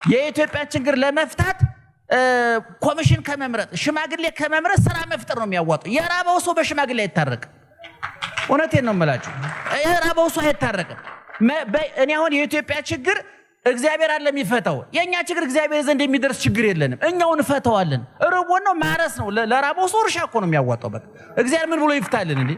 የኢትዮጵያ ችግር ለመፍታት ኮሚሽን ከመምረጥ፣ ሽማግሌ ከመምረጥ ስራ መፍጠር ነው የሚያዋጣው። የራበው ሰው በሽማግሌ አይታረቅም። እውነቴን ነው የምላችሁ። የራበው ሰው አይታረቅም። እኔ አሁን የኢትዮጵያ ችግር እግዚአብሔር አለ የሚፈታው። የእኛ ችግር እግዚአብሔር ዘንድ የሚደርስ ችግር የለንም። እኛው እንፈታዋለን። ርቦን ነው፣ ማረስ ነው። ለራበው ሰው እርሻ እኮ ነው የሚያዋጣው። በቃ እግዚአብሔር ምን ብሎ ይፍታልን እንዴ?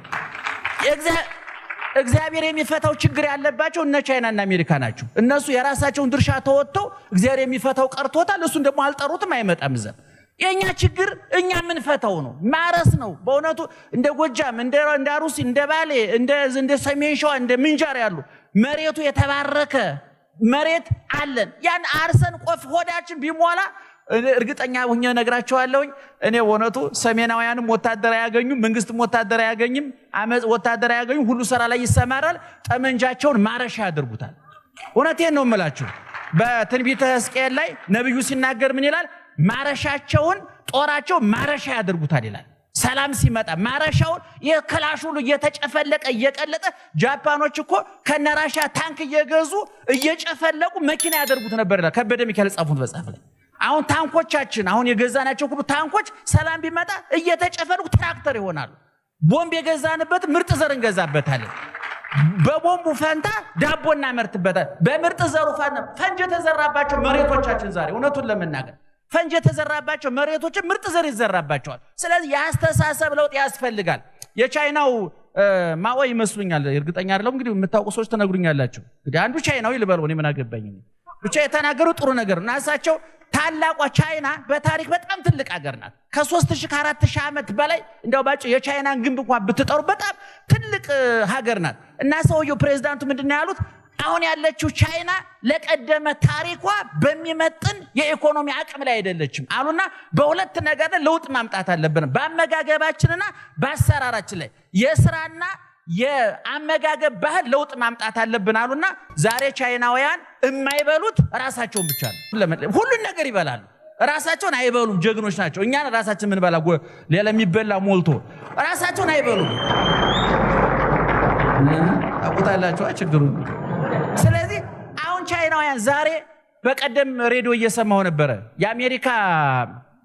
እግዚአብሔር የሚፈታው ችግር ያለባቸው እነ ቻይና እና አሜሪካ ናቸው። እነሱ የራሳቸውን ድርሻ ተወጥተው እግዚአብሔር የሚፈታው ቀርቶታል። እሱን ደግሞ አልጠሩትም፣ አይመጣም እዛም። የእኛ ችግር እኛ የምንፈታው ነው፣ ማረስ ነው። በእውነቱ እንደ ጎጃም፣ እንደ አሩሲ፣ እንደ ባሌ፣ እንደ ሰሜን ሸዋ፣ እንደ ምንጃር ያሉ መሬቱ የተባረከ መሬት አለን። ያን አርሰን ቆፍ ሆዳችን ቢሞላ እርግጠኛ ሁኜ እነግራቸዋለሁኝ። እኔ በእውነቱ ሰሜናውያንም ወታደር አያገኙም፣ መንግስትም ወታደር አያገኝም፣ አመፅ ወታደር አያገኙም። ሁሉ ስራ ላይ ይሰማራል። ጠመንጃቸውን ማረሻ ያደርጉታል። እውነቴን ነው የምላችሁ። በትንቢተ ሕዝቅኤል ላይ ነቢዩ ሲናገር ምን ይላል? ማረሻቸውን ጦራቸው ማረሻ ያደርጉታል ይላል። ሰላም ሲመጣ ማረሻውን የክላሽ ሁሉ እየተጨፈለቀ እየቀለጠ፣ ጃፓኖች እኮ ከነራሻ ታንክ እየገዙ እየጨፈለቁ መኪና ያደርጉት ነበር ይላል ከበደ ሚካኤል ጻፉት መጽሐፍ ላይ። አሁን ታንኮቻችን፣ አሁን የገዛናቸው ሁሉ ታንኮች ሰላም ቢመጣ እየተጨፈለቁ ትራክተር ይሆናሉ። ቦምብ የገዛንበት ምርጥ ዘር እንገዛበታለን። በቦምቡ ፈንታ ዳቦ እናመርትበታል። በምርጥ ዘሩ ፈንታ ፈንጅ የተዘራባቸው መሬቶቻችን፣ ዛሬ እውነቱን ለመናገር ፈንጅ የተዘራባቸው መሬቶችን ምርጥ ዘር ይዘራባቸዋል። ስለዚህ የአስተሳሰብ ለውጥ ያስፈልጋል። የቻይናው ማኦ ይመስሉኛል፣ እርግጠኛ አይደለሁም። እንግዲህ የምታውቁ ሰዎች ትነግሩኛላችሁ። እንግዲህ አንዱ ቻይናዊ ልበለው፣ እኔ ምን አገባኝ። ብቻ የተናገሩ ጥሩ ነገር ነው። እና እሳቸው ታላቋ ቻይና በታሪክ በጣም ትልቅ ሀገር ናት። ከ3000 ከ4000 ዓመት በላይ፣ እንዲያው ባጭሩ የቻይናን ግንብ እንኳን ብትጠሩ በጣም ትልቅ ሀገር ናት። እና ሰውየው ፕሬዚዳንቱ ምንድን ነው ያሉት? አሁን ያለችው ቻይና ለቀደመ ታሪኳ በሚመጥን የኢኮኖሚ አቅም ላይ አይደለችም አሉና በሁለት ነገር ላይ ለውጥ ማምጣት አለብን፣ በአመጋገባችንና በአሰራራችን ላይ የስራና የአመጋገብ ባህል ለውጥ ማምጣት አለብን አሉና ዛሬ ቻይናውያን የማይበሉት ራሳቸውን ብቻ ነው። ሁሉን ነገር ይበላሉ፣ ራሳቸውን አይበሉም። ጀግኖች ናቸው። እኛን ራሳችን ምንበላ ሌላ የሚበላ ሞልቶ ራሳቸውን አይበሉም። ታውቁታላችሁ ችግሩ። ስለዚህ አሁን ቻይናውያን ዛሬ፣ በቀደም ሬዲዮ እየሰማሁ ነበረ። የአሜሪካ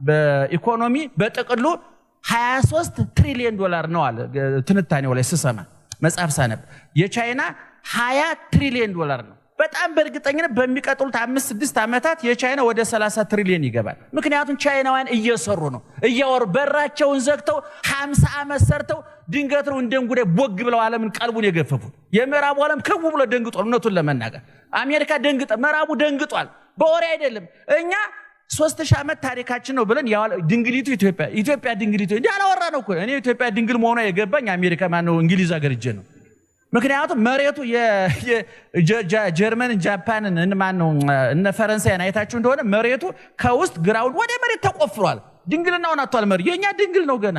በኢኮኖሚ በጥቅሉ 23 ትሪሊየን ዶላር ነው አለ ትንታኔው ላይ ስሰማ፣ መጽሐፍ ሳነብ። የቻይና 20 ትሪሊየን ዶላር ነው። በጣም በእርግጠኝነት በሚቀጥሉት 5-6 ዓመታት የቻይና ወደ 30 ትሪሊየን ይገባል። ምክንያቱም ቻይናውያን እየሰሩ ነው፣ እያወሩ በራቸውን ዘግተው 50 ዓመት ሰርተው ድንገት ነው እንደ እንጉዳይ ቦግ ብለው ዓለምን ቀልቡን የገፈፉት። የምዕራቡ ዓለም ክው ብሎ ደንግጧል። እውነቱን ለመናገር አሜሪካ ደንግጠ ምዕራቡ ደንግጧል። በወሬ አይደለም። እኛ 3000 ዓመት ታሪካችን ነው ብለን ድንግሊቱ ኢትዮጵያ፣ ኢትዮጵያ ድንግሊቱ እንዲህ አላወራ ነው እኮ። እኔ ኢትዮጵያ ድንግል መሆኗ የገባኝ አሜሪካ ማነው እንግሊዝ ሀገር ሄጄ ነው። ምክንያቱም መሬቱ ጀርመንን፣ ጃፓንን፣ ማነው እነ ፈረንሳይን አይታችሁ እንደሆነ መሬቱ ከውስጥ ground ወደ መሬት ተቆፍሯል። ድንግልናውን አጥቷል። መሬት የእኛ ድንግል ነው ገና።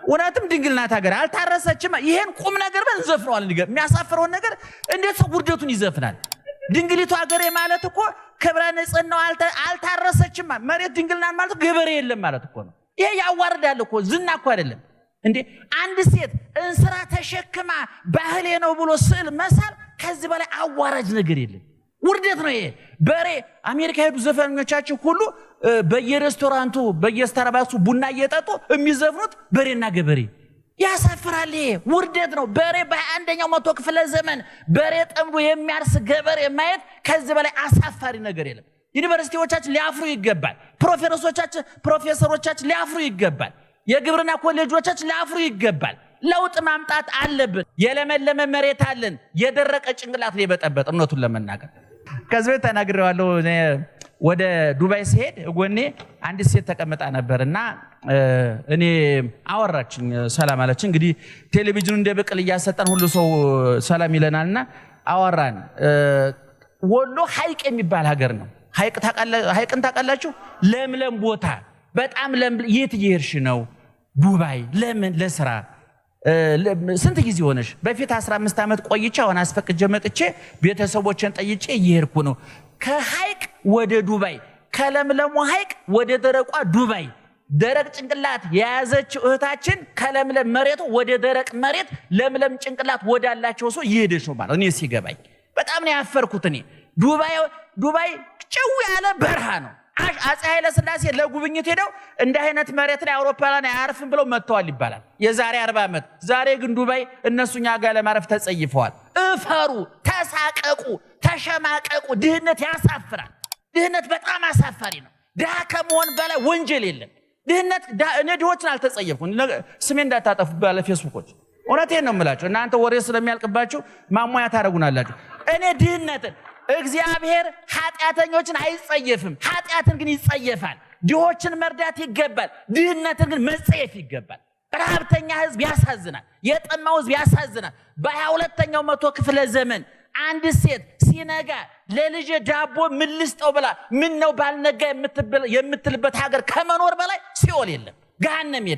እውነትም ድንግል ናት ሀገር፣ አልታረሰችም። ይሄን ቁም ነገር በል እንዘፍነዋል። የሚያሳፍረውን ነገር እንዴት ሰው ውርደቱን ይዘፍናል? ድንግሊቱ ሀገሬ ማለት እኮ ክብረ ንጽህናው አልታረሰችም። መሬት ድንግልናን ማለት ገበሬ የለም ማለት እኮ ነው። ይሄ ያዋርዳል እኮ፣ ዝና እኮ አይደለም እንዴ። አንድ ሴት እንስራ ተሸክማ ባህሌ ነው ብሎ ስዕል መሳል ከዚህ በላይ አዋራጅ ነገር የለም። ውርደት ነው ይሄ። በሬ አሜሪካ ሄዱ ዘፈኞቻችን ሁሉ በየሬስቶራንቱ በየስታርባክሱ ቡና እየጠጡ የሚዘፍኑት በሬና ገበሬ ያሳፍራል። ይሄ ውርደት ነው። በሬ በ21ኛው መቶ ክፍለ ዘመን በሬ ጠምዶ የሚያርስ ገበሬ ማየት ከዚህ በላይ አሳፋሪ ነገር የለም። ዩኒቨርሲቲዎቻችን ሊያፍሩ ይገባል። ፕሮፌሰሮቻችን ሊያፍሩ ይገባል። የግብርና ኮሌጆቻችን ሊያፍሩ ይገባል። ለውጥ ማምጣት አለብን። የለመለመ መሬት አለን። የደረቀ ጭንቅላት ነው የበጠበጥ። እውነቱን ለመናገር ከዚህ በፊት ተናግሬዋለሁ። ወደ ዱባይ ስሄድ ጎኔ አንዲት ሴት ተቀምጣ ነበር እና እኔ አወራችኝ፣ ሰላም አለች። እንግዲህ ቴሌቪዥኑ እንደ ብቅል እያሰጠን ሁሉ ሰው ሰላም ይለናልና አወራን። ወሎ ሐይቅ የሚባል ሀገር ነው። ሐይቅን ታውቃላችሁ? ለምለም ቦታ፣ በጣም ለም። የት እየሄድሽ ነው? ዱባይ። ለምን? ለስራ። ስንት ጊዜ ሆነሽ? በፊት 15 ዓመት ቆይቼ አሁን አስፈቅጄ መጥቼ ቤተሰቦችን ጠይጬ እየሄድኩ ነው። ከሐይቅ ወደ ዱባይ፣ ከለምለሙ ሐይቅ ወደ ደረቋ ዱባይ። ደረቅ ጭንቅላት የያዘችው እህታችን ከለምለም መሬቱ ወደ ደረቅ መሬት ለምለም ጭንቅላት ወዳላቸው ሰው እየሄደች ነው ማለት እኔ ሲገባኝ በጣም ነው ያፈርኩት። እኔ ዱባይ ጭው ያለ በረሃ ነው። አፄ ኃይለ ሥላሴ ለጉብኝት ሄደው እንደ አይነት መሬት ላይ አውሮፕላን አያርፍም ብለው መጥተዋል ይባላል የዛሬ 40 ዓመት። ዛሬ ግን ዱባይ እነሱ እኛ ጋር ለማረፍ ተጸይፈዋል። እፈሩ፣ ተሳቀቁ፣ ተሸማቀቁ። ድህነት ያሳፍራል። ድህነት በጣም አሳፋሪ ነው። ድሃ ከመሆን በላይ ወንጀል የለም። ድህነት እኔ ድሆችን አልተጸየፍኩም። ስሜ እንዳታጠፉ ባለ ፌስቡኮች፣ እውነቴን ነው የምላቸው። እናንተ ወሬ ስለሚያልቅባችሁ ማሟያ ታደርጉናላችሁ። እኔ ድህነትን እግዚአብሔር ኃጢአተኞችን አይጸየፍም፣ ኃጢአትን ግን ይጸየፋል። ድሆችን መርዳት ይገባል፣ ድህነትን ግን መጸየፍ ይገባል። ረሃብተኛ ሕዝብ ያሳዝናል። የጠማው ሕዝብ ያሳዝናል። በ22ኛው መቶ ክፍለ ዘመን አንድ ሴት ሲነጋ ለልጄ ዳቦ ምን ልስጠው ብላ ምን ነው ባልነጋ የምትልበት ሀገር ከመኖር በላይ ሲኦል የለም፣ ገሃነም የለም።